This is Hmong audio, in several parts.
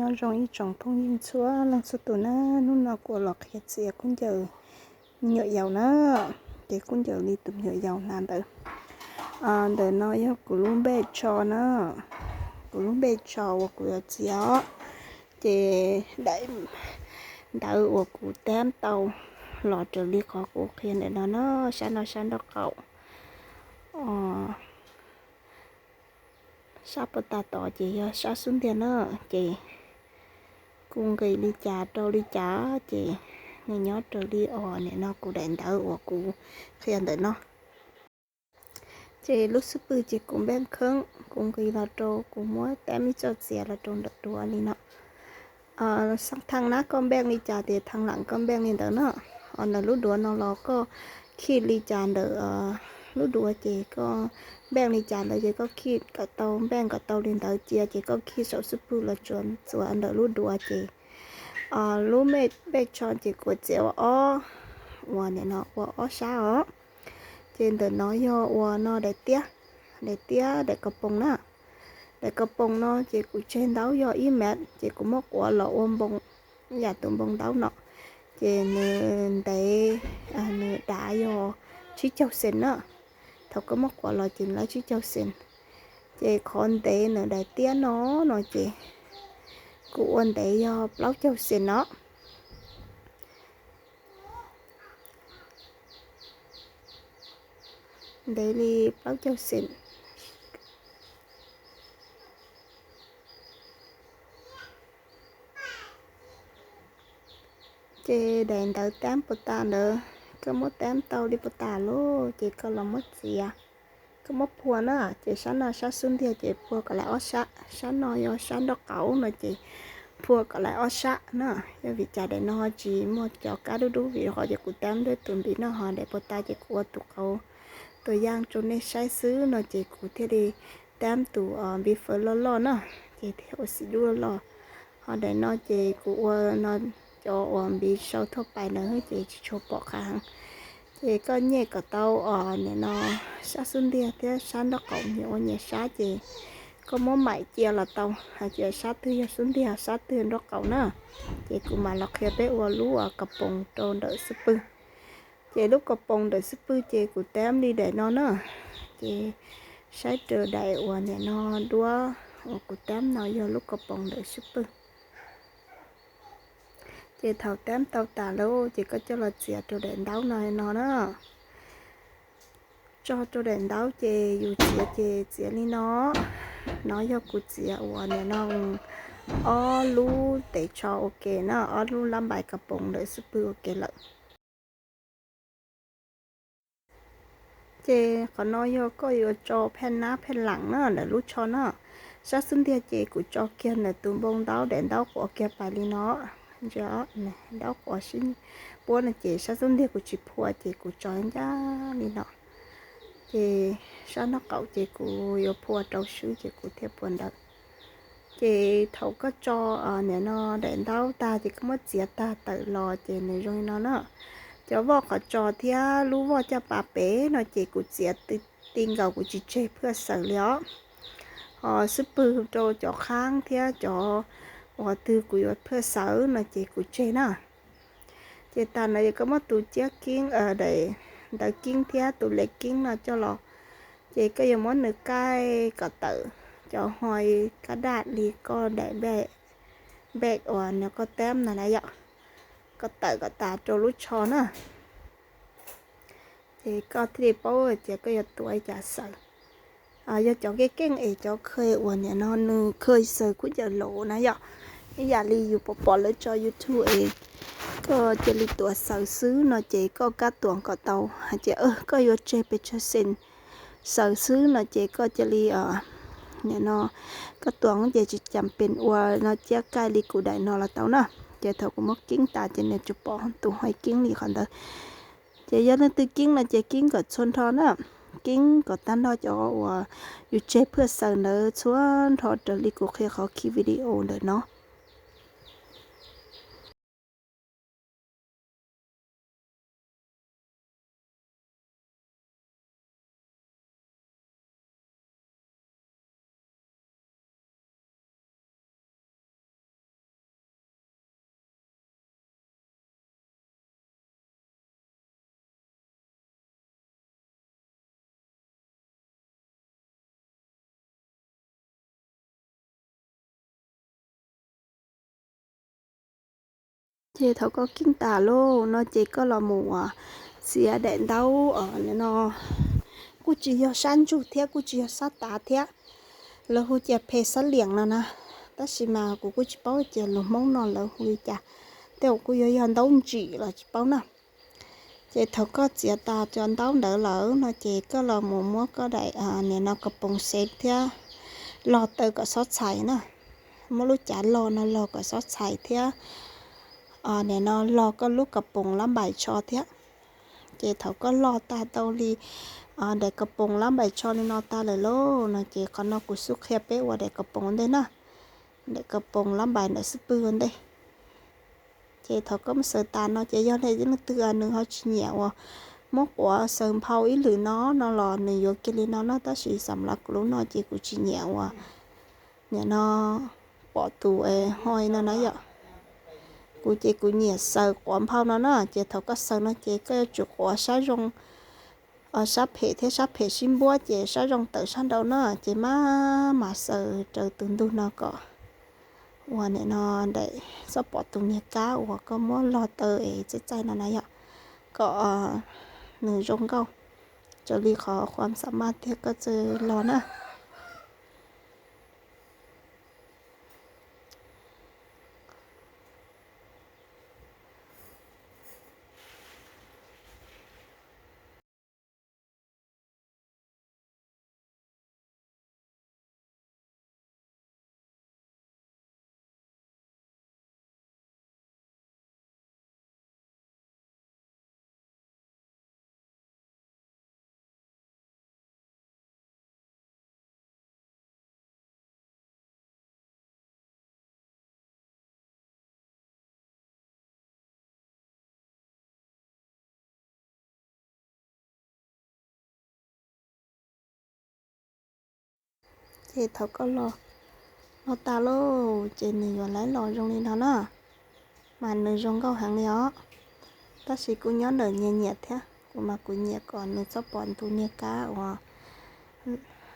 Nyob zoo ib tsoom phooj ywg txhua leej txhua tus na, hnub no kuv los qhia txiav khaub ncaws me nyuam yaus na. Ces khaub ncaws li tus me nyuam yaus hnav ntawd. Ntawm no yog kuv lub npej tsho na, kuv lub npej tsho uas kuv yuav txiav os. Ces daim ntawv uas kuv tab tau los raws li qhov kuv qhia ntawm no na, sab no sab nraub qaum. Sab puag ta tod ces yog sab xub ntiag na, ces kuv nqis li cas rau li cas ces nws nyob raws li os nim no kuv daim ntawv uas kuv qhia ntawm no. Ces lub xub pwg ces kuv npeej kheeb, kuv nqis los rau, kuv muab tab ib txoj txiav los rau ntawm duav li no. Thaj nab koj npeej li cas ces thaj lam koj npeej li ntawd na. Ho ntawm lub duav no los koj khij li cas ntawm lub duav ces koj npeej li cas ntawd ces koj khij kom tau, npeej kom tau li ntawd cia ces koj khij saum xub pwg los tsuav txuas ntawm lub duav ces lub npej tsho ces kuv txiav ua ob, ua nim no ua ob sab os. Ces ntawm no yog ua no daim tiab, daim tiab daim ko poos na. Daim ko poos no ces kuv tseg ntaub yog ib mev ces kuv muab quav los ua npoo, yam tus npoo ntaub no. Ces nws ntev, nws dav yog tsib caug xees na. Thaum koj muab quav los ces nws lawv tsib caug xees. Ces qhov ntev ntawm daim tiab no, no ces kuv ua ntev yog plaub caug xees no. Ntev li plaub caug xees. Ces daim ntawv tab puag ta ntawd, koj muab tab tau li puag ta lawm ces koj los muab txiav. Koj muab phua na, ces sab no sab xub ntiag ces phua kom lawv ob sab, sab no yog sab nraub qaum no ces phua kom lawv ob sab na. Yog vim cas daim no tsis muaj cov kab dub dub vim rau qhov ces kuv tab ntuj tus npis no ho daim puag ta ces kuv ua tus qauv tua yaj rau nej saib xwb no ces kuv thiaj li tab tus npis fawv loj loj na, ces thiaj ua xim dub loj loj. Ho daim no ces kuv ua no cov uas npis sau thauj pais ntawd ces tsis tshua pom qab heev. Ces koj nyem kom tau os nim no sab xub ntiag thiab sab nraub qaum nyias ua nyias sab ces koj muab maim cia los tau, hais tias sab twg yog xub ntiag sab twg nraub qaum na. Ces kuv mam los qhia peb ua lub ko poos rau ntawm xub pwg. Ces lub ko poos ntawm xub pwg ces kuv tab li daim no na. Ces saib raws daim uas nim no duab uas kuv tab no yog lub ko poos ntawm xub pwg. Ces thaum tab tau tas lawm ces koj coj los txiav rau daim ntaub no no na. Tso rau daim ntaub ces yus txiav ces txiav li no. No yog kuv txiav uas nim no ob lub tev tsho ua ke na, ob lub lab npais ko poos ntawm xub pwg ua ke lawm. Ces qhov no yog koj yuav tso phaj nab phaj lam na ntawm lub tsho na. Sab xub ntiag ces kuv tso kiag ntawm tus npoo ntaub daim ntaub quav kiag pais li no. Ntsia, ntaub quav sib puab no ces sab xub ntiag kuv tsis phua ces kuv tso ncaj li no. Ces sab nraub qaum ces kuv yuav phua rau swb ces kuv thiaj phua ntawd. Ces thaum koj tso nim no daim ntaub tag ces koj muab txiav tag tawm los ces nws zoo li no na. Cov voj qhov tsos thiab lub voj caj pas pem no ces kuv txiav ti nkaus kuv tsis tseg phaj xaws li os. Ho xub pwg rau cov qhaab thiab cov uas twg kuv yuav phaj xaws no ces kuv tseg na. Ces tas no ces koj muab tus ciab keeb, daim ntawv keeb thiab tus le keeb no coj los, ces koj yuav muab nws kaij kom tawm cov hoi kab daj li koj daim npej uas nws koj tab no na yom, kom tawm kom tas rau lub tsho na. Ces koj thiaj li paub tias koj yuav tuav li cas xaws. Yog cov keej keej es cov kheej uas nim no nws kheej xaws khaub ncaws laus na yom, ib yam li yus pom pom lawv tso YouTube es koj cia li tuav xaws xwb no ces koj kab tuav kom tau hais tias koj yuav tseg pes tsawg xees xaws xwb no ces koj cia li nim no kab tuav ces tsis cas pes ua no ciab kaij li kuv daim no los tau na. Ces thaum kuv muab keeb tas ces nws tsuas pom tus hoi keeb li qhov ntawd. Ces yog leej twg keeb no ces keeb kom txhua nrho na, keeb kom tag nrho cov uas yus tseg phaj xaws ntawd txhua nrho raws li kuv qhia qhov khi video ntawm no. Ces thaum koj keeb tas lawm no ces koj los mus uas txiav daim ntaub no, kuj tsis yog sab ntsug thiab kuj tsis yog sab tav thiab, lawv hu tias phem sab liam no na, tab sis mas kuv kuj tsis paub tias lus Hmoob no lawv hu li cas, tej zaum kuj yuav yog ntaub ntsim los tsis paub na. Ces thaum koj txiav tas cov ntaub ntawd lawm no ces koj los mus muab koj daim nim no kas poos xev thiab log taw kom xob txhais na, muab lub cav log no log kom xob txhais thiab nim no log koj lub kas poos lab npais tsho thiab. Ces thaum koj log tag tau li daim kas poos lab npais tsho li no tag lawm lauj no ces qhov no kuv xub qhia peb ua daim kas poos ua ntej na, daim kas poos lab npais ntawm xub pwg ua ntej. Ces thaum koj mus xaws tas no ces yog leej twg nws ho tsis nyiam uas muab quav xaws nphau ib lwm no no los nws yuav kiag li no no, tab sis xam lav kuv lub no ces kuv tsis nyiam uas nim no pom tus hoi no na yom. Kuv ces kuv nyiam xaws quav nphau no na, ces thaum koj xaws no ces koj yuav tsum quav sab zoo, sab phem thiab sab phem sib npuab ces sab zoo tawm sab nraud na, ces maj mam xaws raws tus ntug no kom uas nim no daim txhob pom tus niag kab uas koj muab log taw es txaij txaij no na yom, kom nws zoo nkauj raws li qhov khuam xam maj thiab koj txawj log na. Ces thaum koj log, log tas lauj ces nws yuav laib los zoo li no na, mas nws zoo nkauj heev li os. Tab sis kuj nyob ntawm nyias nyiam thiab, kuv mas kuv nyiam kom nws txhob pom tus niag kab uas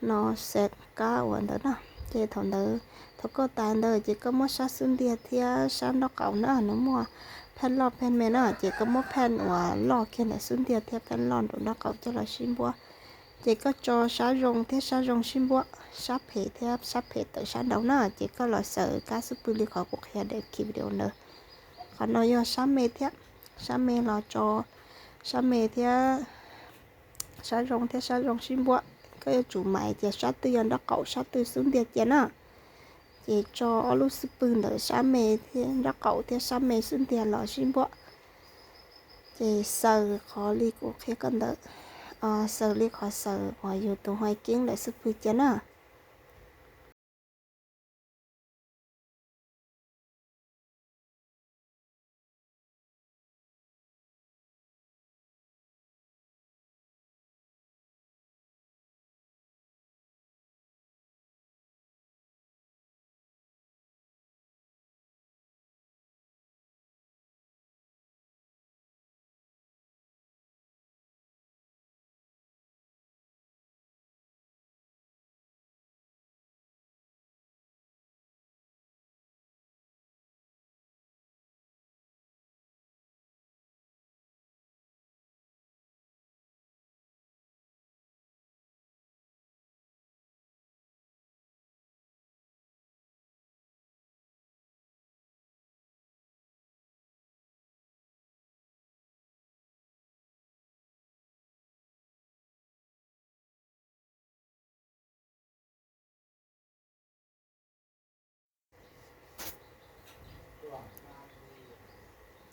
no, xev kab uas ntawd na. Ces thaum ntawd, thaum koj tas ntawd ces koj muab sab xub ntiag thiab sab nraub qaum na, nws muaj phaj loj phaj me na, ces koj muab phaj uas loj kiag ntawm xub ntiag thiab phaj loj nraum nraub qaum coj los sib npuab. Ces koj tso sab zoo thiab sab zoo sib npuab, sab phem thiab sab phem tawm sab nraud na, ces koj los xaws kab xub pwg li qhov kuv qhia daim video ntawd. Qhov no yog sab me thiab, sab me los tso sab me thiab sab zoo thiab sab zoo sib npuab. Koj yuav tsum maiv tias sab twg yog nraub qaum sab twg xub ntiag cia na. Ces tso ob lub xub pwg ntawm sab me thiab nraub qaum thiab sab me xub ntiag los sib npuab. Ces xaws qhov li kuv qhia koj ntawd, xaws li qhov xaws uas yus tus hais keeb ntawm xub pwg cia na.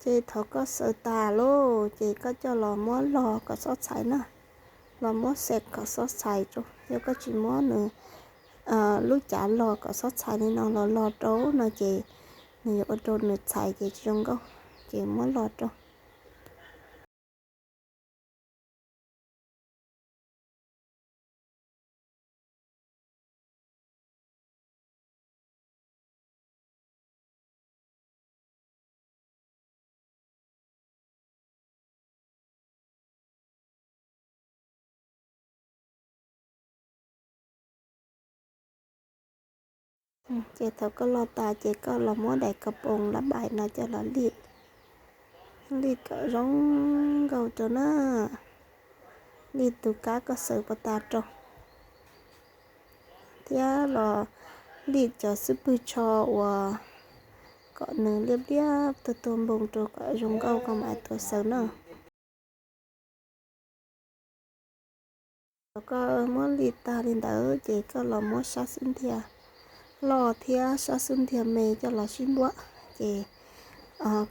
Ces thaum koj xaws tas lawm ces koj coj los muab log kom xob txhais na, los muab xev kom xob txhais rau. Yog koj tsis muab nws lub cav log kom xob txhais li no los log rau no ces nws yuav ua rau nws txhais ces tsis zoo nkauj, ces muab log rau. Ces thaum koj log tas ces koj los muab daim kas poos lab npais no coj los lij. Lij kom zoo nkauj rau na. Lij tus kab koj xaws puas tas rau, thiab los lij cov xub pwg tsho uas kom nws liab liab tuag tuag npoo rau kom zoo nkauj koj mam tuav xaws na. Thaum koj muab lij tag li ntawd ces koj los muab sab xub ntiag loj thiab sab xub ntiag me coj los sib npuab. Ces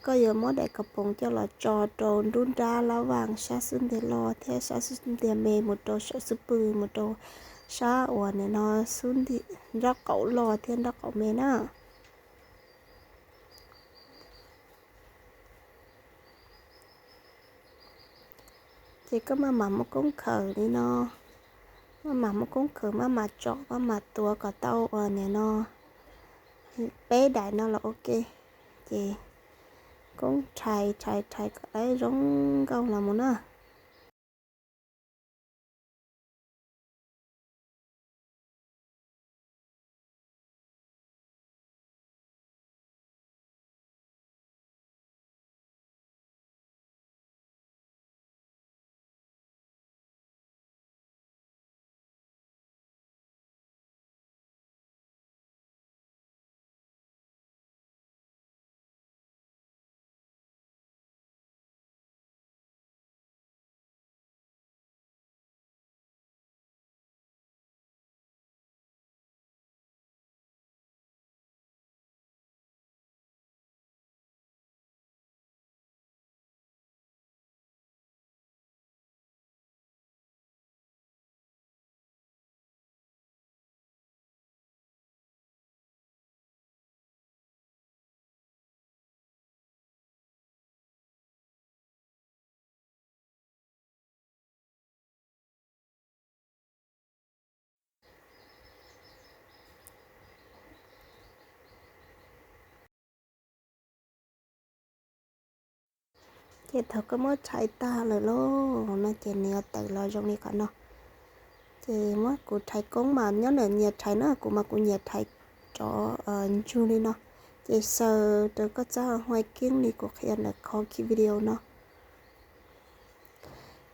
koj yuav muab daim kos poos coj los tso rau nruab nrab lab vaj, sab xub ntiag loj thiab sab xub ntiag me mus rau saum xub pwg, mus rau sab uas nim no xub ntiag nraub qaum loj thiab nraub qaum me na. Ces koj maj mam muab koob khawm li no, maj mam muab koob khawm, maj mam tsom, maj mam tuav kom tau uas nim no peb daim no los ua ke. Ces koob rhais rhais rhais kom lawv zoo nkauj los mus na. Ces thaum koj muab rhais tag lawm lauj no ces nws yuav tawm los zoo li qhov no. Ces muab kuv rhais koob mas nyob ntawm nyias rhais na, kuv mas kuv nyias rhais rov ntsug li no. Ces xaws rau koj txoj huai keeb li kuv qhia ntawm qhov video no.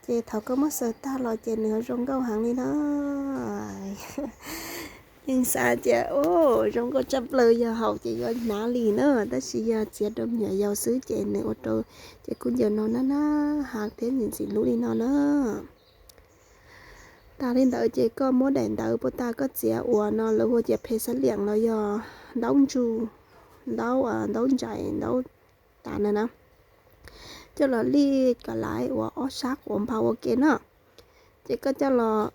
Ces thaum koj muab xaws tag los ces nws yuav zoo nkauj heev li na. Yeej xav tias, o, zoo nkauj tshaj plaws, yog haum ces yuav hnav li na, tab sis yog txiav rau me nyuam yaus xwb ces nws ua rau ces kuj ncaws no nab nab hav thiab ntxim ntxim hlub li no na. Tas li ntawd ces koj muab daim ntawv puag ta koj txiav uas no lawv hu tias phe xab liam los yog ntaub ntsuj, ntaub, ntaub ntsais, ntaub tas na na, coj los lij kom laiv uas ob sab quav npau ua ke na. Ces koj coj los,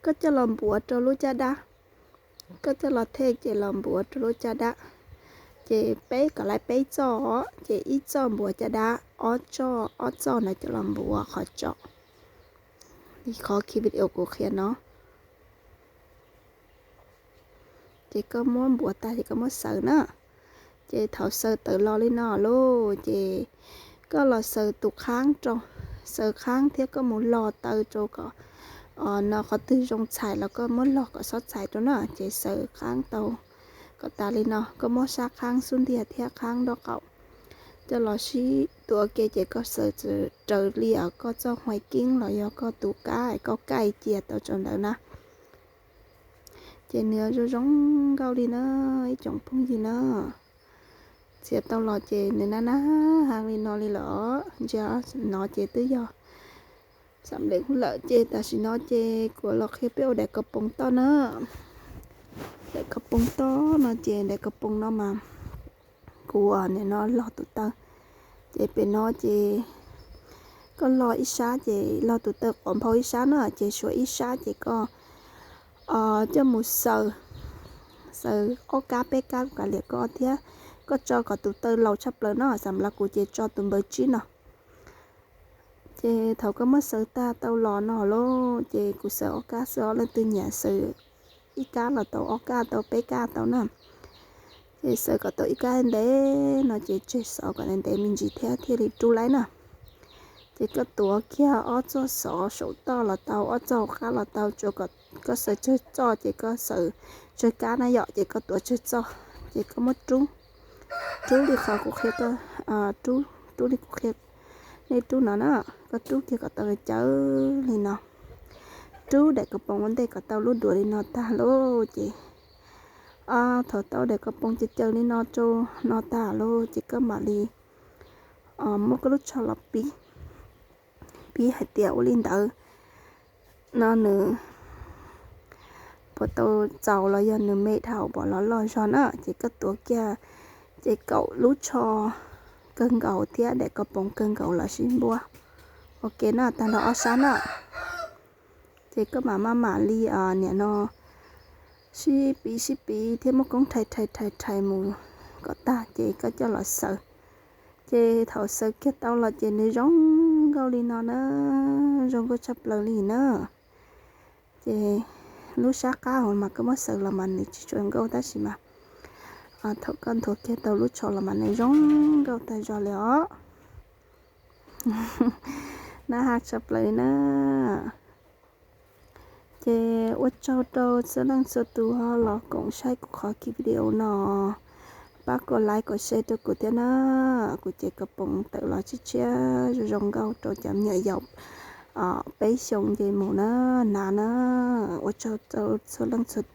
koj coj los npuav rau lub caj dab, koj coj los thej ces los npuav rau lub caj dab. Ces peb kom laiv peb txoj, ces ib txoj npuav caj dab, ob txoj, ob txoj no coj los npuav qhov tso li qhov video kuv qhia no. Ces koj muab npuav tag ces koj muab xaws na. Ces thaum xaws tawm los li no lauj, ces koj los xaws tus qhaab rau, xaws qhaab thiab koj mus log taw rau kom no qhov twg zoo txhais los koj muab log kom xob txhais rau na. Ces xaws qhaab tau kom tas li no, koj muab sab qhaab xub ntiag thiab qhaab nraub qaum coj los sib tuav ke ces koj xaws raws li koj txoj huai keeb los yog koj tus kab koj kaij cia tau rau ntawd na. Ces nws zoo zoo nkauj li na, ib tsoom phooj ywg na. Txiav tau los ces nws nab nab hav li no li lawm. Ntsia no ces twb yog xam lem lawm ces tam sim no ces kuv los qhia peb ua daim kos poos toj na. Daim kos poos toj no ces daim kos poos no mas kuv nim no log tus taw. Ces pem no ces koj log ib sab ces log tus taw quav nphau ib sab na, ces suav ib sab ces koj coj mus xaws, xaws ob kab peb kab kuv kav liam koj thiab. Koj tso kom tus taw laus tshaj plaws no, xam lab kuv ces tso tus npaws tsib no. Ces thaum koj muab xaws tag tau los no lauj, ces kuv xaws ob kab xwb os, leej twg nyiam xaws ib kab los tau, ob kab tau, peb kab tau na. Ces xaws kom tau ib kab ntev no ces tseg xov kom ntev ntev me ntsis thiab thiaj li rub laib na. Ces koj tuav kiag ob txoj xov saum toj los tau, ob txoj hauv qab los tau, tsuas kom koj xaws tsawg txoj ces koj xaws tsawg kab na yom, ces koj tuav tsawg txoj ces koj muab rub, rub li qhov kuv qhia koj rub, rub li kuv qhia nej rub no na, koj rub kiag kom tau cawv li no, rub daim koom poom ua ntej kom tau lub duav li no tag lauj ces, thaum tau daim koom poom cawv cawv li no rau no tag lauj ces koj mam li muab koj lub tsho los pib, pib hais tias ua li ntawd no nws puas tau txaus los yog nws me dhau puas los loj zog na, ces koj tuav kiag ces kaum lub tsho kawg nkaus thiab daim koom poom kawg nkaus los sib npuab. Ok na, tag nrho ob sab na. Ces koj mam maj mam li niam no sib piv sib piv thiab muab koob rhais rhais rhais rhais mus kom tag ces koj coj los xaws. Ces thaum xaws kiag tau los ces nws zoo nkauj li no na, zoo nkauj tshaj plaws li na. Ces lub sab qab hauv mas koj muab xaws los mas nws tsis tshua nkauj tab sis mas thaum koj nthuav kiag tau lub tsho los mas nws zoo nkauj tag zog li os. Nab haj tshaj plaws na. Ces ua tsaug rau txhua leej txhua tus ho los koom saib kuv qhov video no, pab kom like kom share rau kuv thiab na. Kuv ces koom poom tawm los tshiab tshiab zoo zoo nkauj rau cov me nyuam yaus peb xyoo nce mus na, hnav na. Ua tsaug rau txhua leej txhua tus.